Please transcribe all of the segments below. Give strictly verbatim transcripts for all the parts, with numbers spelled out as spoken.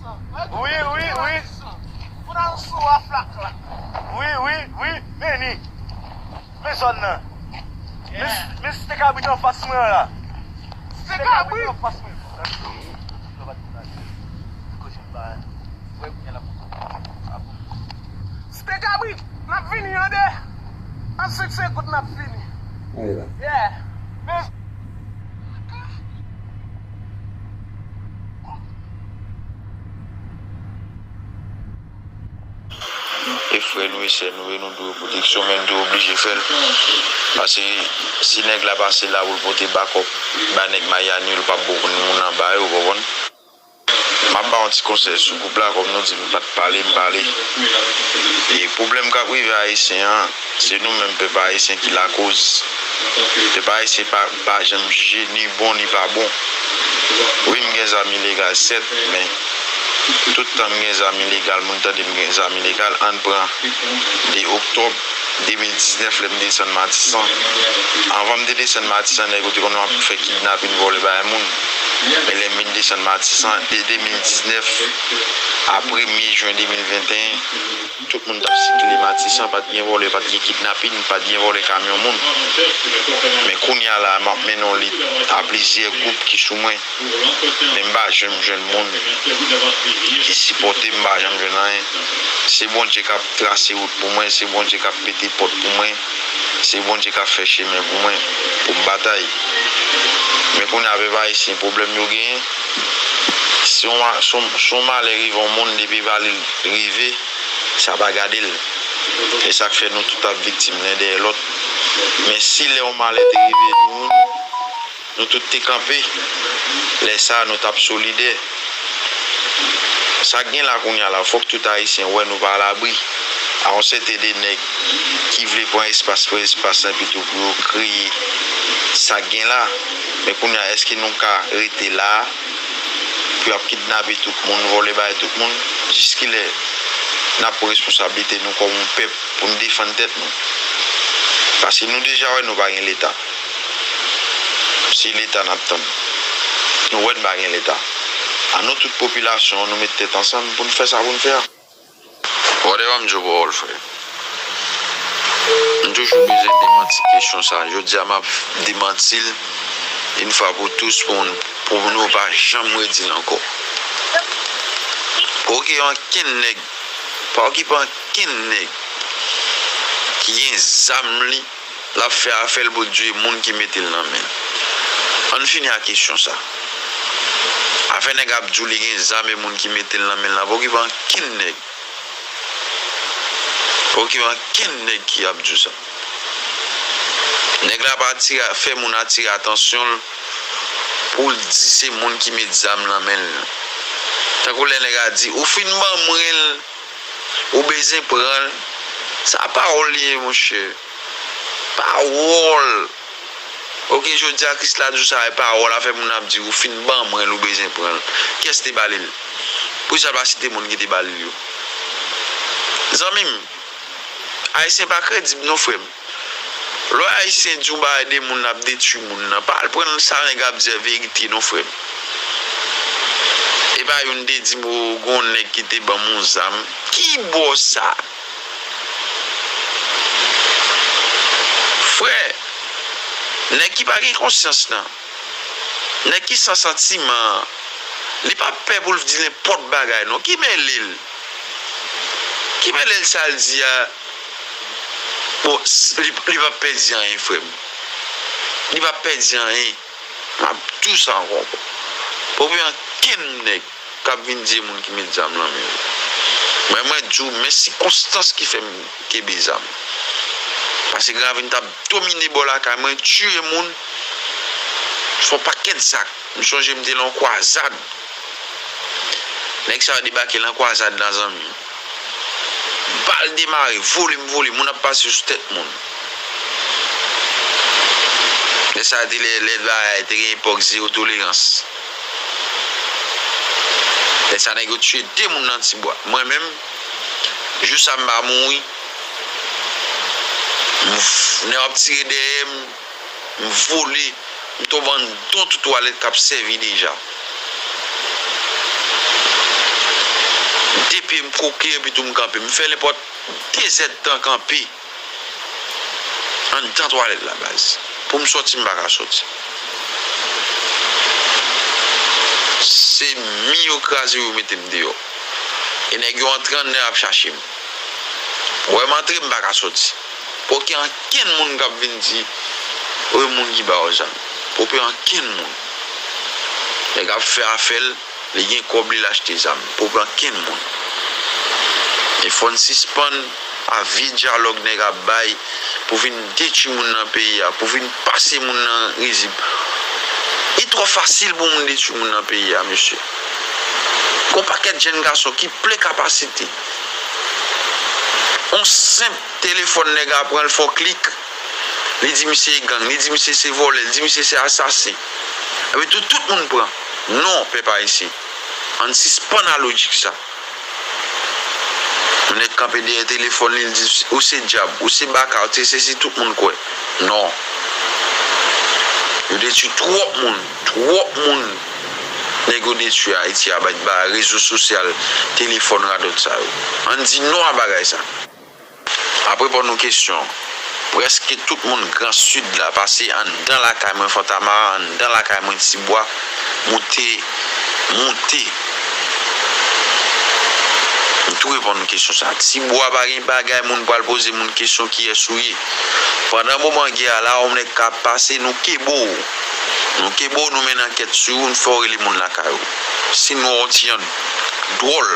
Wi, wi, wi. Wi, wi, wi. Men li. Men zòn nan. Men, men si te kabrit anfas mwen an la. Si te kabrit anfas mwen. Kote m pa wè kounye a l ap. Si te kabrit, n ap vini an de. An senk segonn n ap vini. Ann la. Yeah. Men E frè nou, e sè nou, e nou dwe pwoteksyon, men nou te oblije fè l. Paske si nèg la pase la pou l pote bakòp ba nèg Miami, l p ap bon pou moun anba yo, w konprann? M ap ba yon ti konsèy sou gwoup la, kòm nou di m pa t pale, m pale. E pwoblèm k ap rive Ayisyen an, se nou menm pèp ayisyen ki lakoz. Pèp ayisyen pa, pa janm jije ni bon ni pa bon. Wi, m gen zam ilegal, sèt, men tout tan m gen zam ilegal, moun tande m gen zam ilegal, ann pran de oktòb de mil diznèf, lè m desann Matisan. Anvan m te desann Matisan, nèg yo te konn ap fè kidnapin, vòlè, bay moun. Men lè m vin desann Matisan, de de mil diznèf a premye jen de mil venteyen, tout moun t ap sikile Matisan, pa t gen vòlè, pa t gen kidnapin, pa t gen vòlè kamyon moun. Men kounye a la, m ap mennen yon lit a plizyè gwoup ki sou mwen. Men m pa janm jwenn moun ki sipòte m, m pa janm jwenn anyen. Se Bondye k ap trase wout pou mwen, se Bondye k ap pete pòt pou mwen, se Bondye k ap fè chemen pou mwen, pou m batay. Men kounye a, pèp ayisyen, pwoblèm yo genyen, si yon ma-, si yon, si yon malè rive yon moun, depi pa li rive, sa pa gade l. E sa k fè nou tout ap viktim len dèyè lòt. Men si lè yon malè te rive nou, nou tout te kanpe, lè sa a, nou t ap solidè. Sa k gen la kounye a la, fòk tout Ayisyen wè nou pa alabri. A yon sèten de nèg ki vle pran espas, pran espas lan pito pou yo kreye sa k gen la. Men kounye a, èske nou ka rete la a pou y ap kidnape tout moun, vòlè bagay tout moun? Jiskilè n ap pran responsablite nou kòm yon pèp pou n defann tèt nou? Paske nou deja wè nou pa gen Leta. Se Leta n ap tann. Nou wè n pa gen Leta. An nou tout popilasyon an, nou met tèt ansanm pou n fè sa pou n fè a. Whatever m di w pawòl, frè. M toujou bezwen demanti kesyon sa. Jodi a, m ap demanti l yon fwa pou tous pou, pou nou pa janm redi l ankò. Pa okipe ankenn nèg, pa okipe ankenn nèg ki gen zam li, l ap fè afè l pou l di w e moun ki mete l nan men l. Ann fini ak kesyon sa. Afè nèg ap di w li gen zam e moun ki mete l nan men l la, pa okipe ankenn nèg. Pa okipe ankenn nèg ki ap di w sa. Nèg la pa atire, fè moun atire atansyon l pou l di se moun ki met zam nan men l. Tankou lè nèg la di, "Ou fin ban mwen l, ou bezwen pran l." Sa pawòl li ye, monchè. Pawòl. Oke, jodi a Krisla di w sa, e pawòl, afè moun ap di, "Ou fin ban mwen l, ou bezwen pran l." Kiyès te ba li l? Poukisa l pa site moun ki te ba li l yo? Zanmi m, Ayisyen pa kredib non, frè m. Lè w wè Ayisyen di yon bagay de moun, l ap detwi moun nan, pa al pran sa nèg ap di a verite non, frè m. E pa youn te di m, o, gon nèg ki te ban m yon zam. Ki bò sa? Frè, nèg ki pa gen konsyans lan, nèg ki san santiman an, li p ap pè pou l di nenpòt bagay non. Ki mele l? Ki mele l sa l di a? Bon, s-, li, li p ap pèdi anyen, frè m. Li p ap pèdi anyen. M ap di w sa ankò. Pa okipe ankenn nèg k ap vin di e moun ki met zam nan men yo. Mwen, mwen di w, men sikonstans ki fè m kenbe zam. Paske Gravin t ap domine bò lakay mwen, tiye moun, fè yon pakèt zak. M sonje m te nan yon kwazad. Nèg sa yo debake nan kwazad la, zanmi. Bal demare, vole m vole, moun ap pase sou tèt moun. Lè sa a te lè, lè bagay te gen epòk zewo tolerans. Lè sa a nèg yo tiye de moun nan Tibwa. Mwen menm, jou sa a m pa mouri. M, nèg yo ap tire dèyè m. M vole, m tonbe anndan yon twalèt k ap sèvi deja. De pye m kwoke epi tou m kanpe. M fè nenpòt de zèdtan kanpe anndan twalèt la, baz. Pou m sòti, m pa ka sòti. Se mi yo kraze, yo mete m deyò. E nèg yo antre anndan, y ap chache m. Wè m antre, m pa ka sòti. Poko gen ankenn moun k ap vin di, "Wi, moun ki ba w zam." Poko gen ankenn moun. Nèg ap fè afè l, li gen kòb li, l achte zam. Poko gen ankenn moun. E fò n sispann a vye dyalòg nèg ap bay pou vin detwi moun nan peyi a, pou vin pase moun nan rizib. Li twò fasil pou moun detwi moun nan peyi a, mesye. Gon pakèt jèn gason ki plen kapasite. On senp telefòn nèg a pran, l fè on klik. Li di misye se gang, li di misye se vòlè, li di misye se asasen. Epi tou, tout moun pran. Non, pèp ayisyen. Ann sispann a lojik sa. Yon nèg kanpe dèyè telefòn li, li di, "Ou se dyab, ou se baka, ou se sesi," tout moun kwè. Non. Yo detwi twòp moun, twòp moun. Nèg yo detwi Ayiti a, ba, ba rezo sosyal, telefòn, radòt sa yo. Ann di non a bagay sa. Ap reponn nou kesyon. Prèske tout moun Gran Sid la pase anndan lakay mwen Fontamara, anndan lakay mwen Tibwa, moute, moute. M tou reponn nou kesyon sa. Tibwa pa gen bagay moun pral poze moun kesyon kiyès ou ye. Pandan moman gè a la, yon nèg ka pase, nou kebe w. Nou kebe w, nou mennen ankèt sou ou, nou fè w rele moun lakay ou. Si nou wè yon ti yonn dwòl,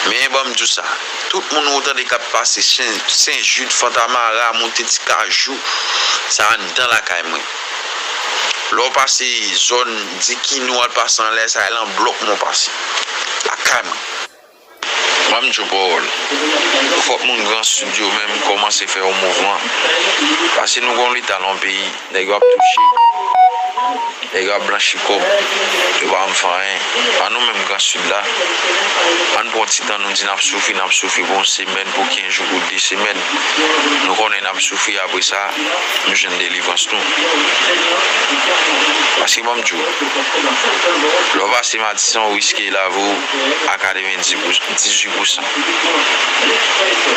men ban m di w sa, tout moun ou tande k ap pase Sen, Sen Jid, Fontamara, moute Ti Kajou, sa anndan lakay mwen. Lè w pase zòn Dikino, al pase anlè sa, e lan blòk mwen w pase. Lakay mwen. Ban m di w pawòl. Fòk moun Gran Sid yo menm kòmanse fè yon mouvman. Paske nou gon leta nan peyi, nèg yo ap touche. Nèg yo ap blanchi kòb. Yo pa janm fè anyen. An nou menm Gran Sid la, ann pran ti tan nou di n ap soufri, n ap soufri pou yon semèn, pou kenz jou, pou de semèn. Nou konnen n ap soufri, apre sa, nou jwenn delivrans nou. Paske ban m di w, lè w pase Matisan, w riske lave w a katrevendizuit pou san.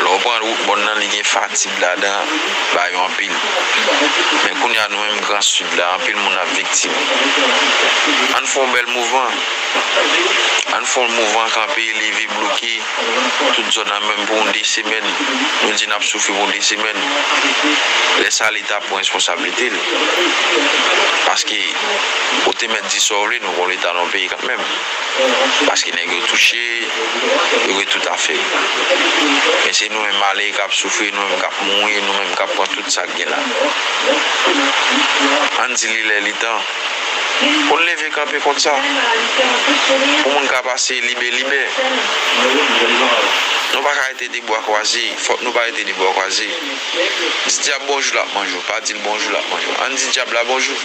Lè w pran wout mòn nan, li gen fatig ladan, ba yo anpil. Men kounye a, nou menm Gran Sid la, anpil moun ap viktim. Ann fè yon bèl mouvman. Ann fè yon mouvman, kanpe, leve, bloke tout zòn nan menm pou yon de semèn. Nou di n ap soufri pou yon de semèn. Lè sa, leta pran responsablite l. Paske ou te mèt di sa w vle, nou gon leta nan peyi kanmenm. Paske nèg yo touche, yo gen tout afè yo. Men se nou menm malere k ap soufri, nou menm k ap mouri, nou menm k ap pran tout sa k gen la. Ann di li lè li tan. Pou n leve kanpe kont sa. Pou moun ka pase libè libè. Nou pa ka rete de bra kwaze. Fòk nou pa rete de bra kwaze. Di dyab bonjou, l ap manje w. Pa di l bonjou, l ap manje w. Ann di dyab la bonjou.